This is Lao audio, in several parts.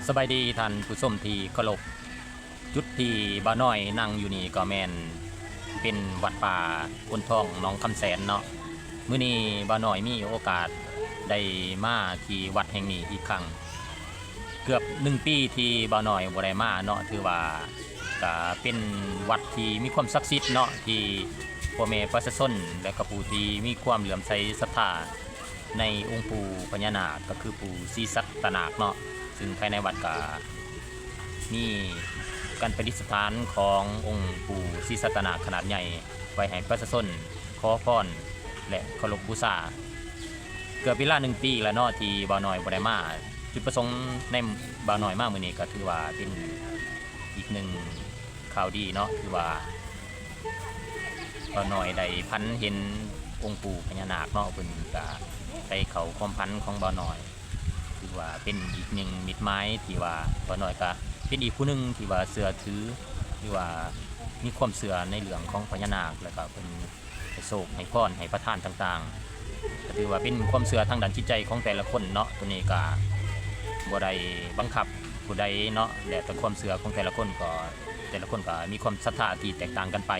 ສະບາຍດີທ່ານຜູ້ຊົມທີ່ເຄົາລົບ, ຈຸດທີ່ບ່າວນ້ອຍນັ່ງຢູ່ນີ້ກໍແມ່ນເປັນວັດປ່າໂພນທອງໜອງຄຳແສນເນາະ. ມື້ນີ້ບ່າວນ້ອຍມີໂອກາດໄດ້ມາທີ່ວັດແຫ່ງນີ້ອີກຄັ້ງ. ເກືອບໜຶ່ງປີທີ່ບ່າວນ້ອຍບໍ່ໄດ້ມາເນາະ, ຖືວ່າກະເປັນວັດທີ່ມີຄວາມສັກສິດເນາະ, ທີ່ພໍ່ແມ່ປະຊາຊົນ ແລະ ກໍຜູ້ທີ່ມີຄວາມເຫຼື້ອມໃສສັດທາ ໃນອົງປູພະຍານາກ ກໍຄືປູສີສັດຕະນາກເນາະ, ຊຶ່ງພາຍໃນວັດກໍມີການປະດິດສະຖານຂອງອົງປູສີສັດຕະນາກຂະໜາດໃຫຍ່ ໄວ້ໃຫ້ປະຊາຊົນຂໍພອນ ແລະ ເຄົາລົບບູຊາ. ເກືອບເວລາໜຶ່ງປີແລ້ວເນາະ ທີ່ບ່າວນ້ອຍບໍ່ໄດ້ມາ. ຈຸດປະສົງໃນບ່າວນ້ອຍມາມື້ນີ້ ກໍຖືວ່າເປັນອີກໜຶ່ງ ຂ່າວດີເນາະ ຄືວ່າບ່າວນ້ອຍໄດ້ຝັນເຫັນອົງປູພະຍານາກເນາະ, ເພິ່ນກະໄດ້ເຂົ້າຄວາມຝັນຂອງບ່າວນ້ອຍ, ຖືວ່າເປັນອີກໜຶ່ງນິມິດໝາຍທີ່ວ່າບ່າວນ້ອຍກະເປັນອີກຜູ້ໜຶ່ງທີ່ວ່າເຊື່ອຖື ຫຼືວ່າມີຄວາມເຊື່ອໃນເລື່ອງຂອງພະຍານາກ, ແລ້ວກະເພິ່ນ ໃຫ້ໂຊກໃຫ້ພອນໃຫ້ປະທານຕ່າງໆ ກໍຖືວ່າເປັນຄວາມເຊື່ອທາງດ້ານຈິດໃຈຂອງແຕ່ລະຄົນເນາະ. ໂຕນີ້ກໍບໍ່ໄດ້ບັງຄັບຜູ້ໃດເນາະ, ແລ້ວແຕ່ຄວາມເຊື່ອຂອງແຕ່ລະຄົນ, ກໍແຕ່ລະຄົນກໍມີຄວາມສັດທາທີ່ແຕກຕ່າງກັນໄປ.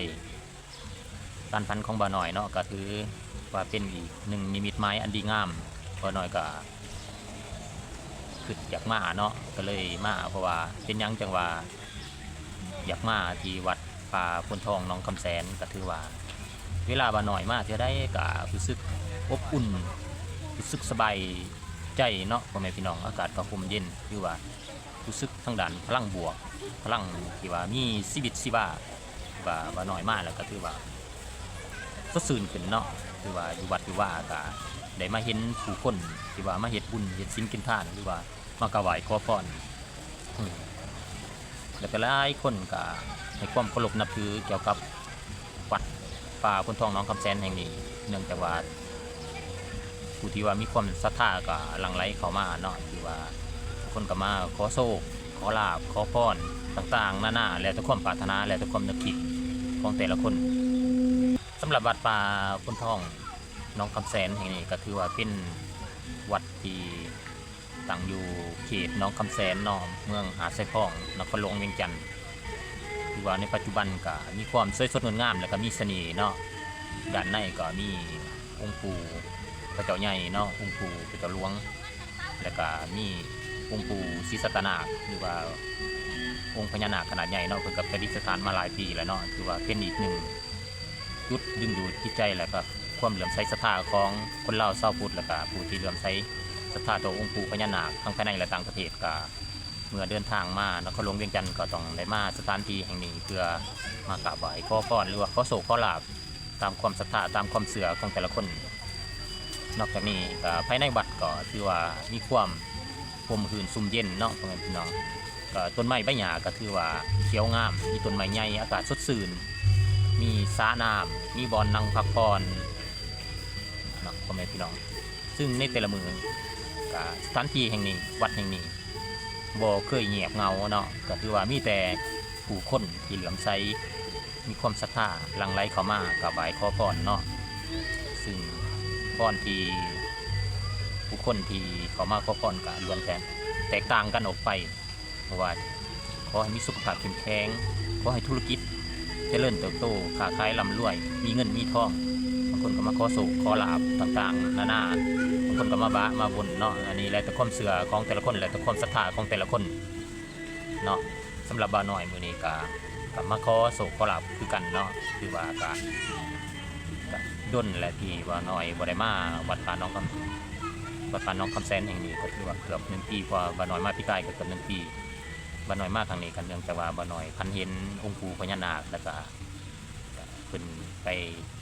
ການຝັນຂອງບ່າວນ້ອຍເນາະ ກໍຖືວ່າເປັນອີກໜຶ່ງນິມິດໝາຍອັນດີງາມ, ບ່າວນ້ອຍກໍ ຄິດຢາກມາເນາະ ກໍເລີຍມາ. ເພາະວ່າເປັນຫຍັງຈັ່ງວ່າຢາກມາທີ່ວັດປ່າໂພນທອງໜອງຄຳແສນ? ກໍຖືວ່າເວລາບ່າວນ້ອຍມາເທື່ອໃດກໍຮູ້ສຶກອົບອຸ່ນ, ຮູ້ສຶກສະບາຍໃຈເນາະ ພໍ່ແມ່ພີ່ນ້ອງ. ອາກາດກໍຮົ່ມເຢັນ, ຄືວ່າຮູ້ສຶກທາງດ້ານພະລັງບວກ, ພະລັງທີ່ວ່າມີຊີວິດຊີວາ ວ່າ ວ່ານ້ອຍມາແລ້ວກໍຖືວ່າສົດຊື່ນຂຶ້ນເນາະ. ຄືວ່າຢູ່ວັດຢູ່ວາກໍໄດ້ມາເຫັນຜູ້ຄົນທີ່ວ່າມາເຮັດບຸນເຮັດສິນກິນທານ ຫຼືວ່າມາກາບໄຫວ້ຂໍພອນ ອືມ ແລ້ວກໍຫຼາຍຄົນກໍໃຫ້ຄວາມເຄົາລົບນັບຖືກ່ຽວກັບວັດປ່າໂພນທອງໜອງຄຳແສນແຫ່ງນີ້, ເນື່ອງຈາກວ່າ ຜູ້ທີ່ວ່າມີຄວາມສັດທາກໍຫຼັ່ງໄຫຼເຂົ້າມາເນາະ, ທີ່ວ່າຄົນກໍມາຂໍໂຊກ ຂໍລາບ ຂໍພອນຕ່າງໆນານາ ແລ້ວແຕ່ຄວາມປາດຖະໜາ ແລ້ວແຕ່ຄວາມນຶກຄິດຂອງແຕ່ລະຄົນ. ສຳລັບວັດປ່າໂພນທອງໜອງຄຳແສນແຫ່ງນີ້ ກໍຖືວ່າເປັນວັດທີ່ ຕັ້ງຢູ່ເຂດໜອງຄຳແສນເນາະ ເມືອງຫາດຊາຍຟອງ ນະຄອນຫຼວງວຽງຈັນ, ຖືວ່າໃນປັດຈຸບັນກໍມີຄວາມສວຍສົດງົດງາມ ແລ້ວກໍມີສະເໜ່ເນາະ. ດ້ານໃນກໍມີອົງປູ່ພະເຈົ້າໃຫຍ່ເນາະ, ອົງປູ່ພະເຈົ້າຫຼວງ, ແລ້ວກໍມີອົງປູ່ສີສັດຕະນາກ ຫຼືວ່າອົງພະຍານາກຂະໜາດໃຫຍ່ເນາະ, ເພິ່ນກໍປະດິດສະຖານມາຫຼາຍປີແລ້ວເນາະ. ຖືວ່າເປັນອີກໜຶ່ງ ຈຸດດຶງດູດຈິດໃຈ ແລະ ກໍຄວາມເຫຼື້ອມໃສສັດທາຂອງຄົນລາວຊາວພຸດ ແລະ ກະຜູ້ທີ່ເຫຼື້ອມໃສສັດທາຕໍ່ອົງປູ່ພະຍານາກ ທັງພາຍໃນ ແລະ ຕ່າງປະເທດ. ກະເມື່ອເດີນທາງມານະຄອນຫຼວງວຽງຈັນ ກໍຕ້ອງໄດ້ມາສະຖານທີ່ແຫ່ງນີ້ ເພື່ອມາກາບໄຫວ້ຂໍພອນ ຫຼືວ່າຂໍໂຊກຂໍລາບຕາມຄວາມສັດທາ ຕາມຄວາມເຊື່ອຂອງແຕ່ລະຄົນ. ນອກຈາກນີ້ກະພາຍໃນວັດກໍຖືວ່າມີຄວາມ ຮົ່ມຮື່ນຊຸ່ມເຢັນເນາະ ພໍ່ແມ່ພີ່ນ້ອງ. ກໍຕົ້ນໄມ້ໃບຫຍ້າກໍຖືວ່າຂຽວງາມ, ມີຕົ້ນໄມ້ໃຫຍ່ ອາກາດສົດຊື່ນ, ມີສະນ້ຳ, ມີບ່ອນນັ່ງພັກຜ່ອນເນາະ ພໍ່ແມ່ພີ່ນ້ອງ. ຊຶ່ງໃນແຕ່ລະມື້ກະສະຖານທີ່ແຫ່ງນີ້ ວັດແຫ່ງນີ້ບໍ່ເຄີຍງຽບເຫງົາເນາະ, ກໍຖືວ່າມີແຕ່ຜູ້ຄົນທີ່ເຫຼື້ອມໃສ ມີຄວາມສັດທາຫຼັ່ງໄຫຼເຂົ້າມາກາບໄຫວ້ຂໍພອນເນາະ. ຊຶ່ງພອນທີ່ ຜູ້ຄົນທີ່ເຂົ້າມາຂໍພອນກໍລ້ວນແຕ່ແຕກຕ່າງກັນອອກໄປ, ເພາະວ່າຂໍໃຫ້ມີສຸຂະພາບເຂັ້ມແຂງ, ຂໍໃຫ້ທຸລະກິດຈະເລີນເຕີບໂຕ, ຄ້າຂາຍລ່ຳລວຍ, ມີເງິນມີທອງ. ບາງຄົນກໍມາຂໍໂຊກຂໍລາບຕ່າງໆນານາ, ບາງຄົນກໍມາບະມາບົນເນາະ. ອັນນີ້ແລ້ວແຕ່ຄວາມເຊື່ອຂອງແຕ່ລະຄົນ ແລ້ວແຕ່ຄວາມສັດທາຂອງແຕ່ລະຄົນ ເນາະ. ສຳລັບບ່າວນ້ອຍມື້ນີ້ກະ ກະມາຂໍໂຊກຂໍລາບຄືກັນເນາະ, ຖືວ່າກະ ກະດົນແຫຼະທີ່ບ່າວນ້ອຍບໍ່ໄດ້ມາວັດປ່າໜອງຄຳ ວັດປ່າໜອງຄຳແສນແຫ່ງນີ້ ກໍຖືວ່າເກືອບໜຶ່ງປີ, ເພາະວ່າບ່າວນ້ອຍມາປີກາຍກໍເກືອບໜຶ່ງປີ. ບ່າວນ້ອຍມາຄັ້ງນີ້ກໍເນື່ອງຈາກວ່າບ່າວນ້ອຍຝັນເຫັນອົງປູ່ພະຍານາກ ແລ້ວກະ ເພິ່ນໄປ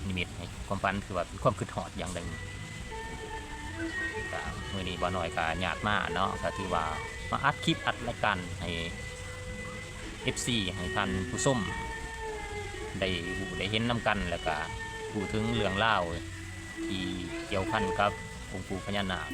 ນິມິດໃຫ້ຄວາມຝັນ ຄືວ່າເປັນຄວາມຄິດຮອດຢ່າງໜຶ່ງ. ກະມື້ນີ້ບ່າວນ້ອຍກະຍາດມາເນາະ, ກະຖືວ່າມາອັດຄລິບອັດລາຍການໃຫ້ເອັຟຊີ ໃຫ້ທ່ານຜູ້ຊົມໄດ້ຮູ້ໄດ້ເຫັນນຳກັນ, ແລ້ວກະຮູ້ເຖິງເລື່ອງລາວທີ່ກ່ຽວພັນກັບອົງປູ່ພະຍານາກ.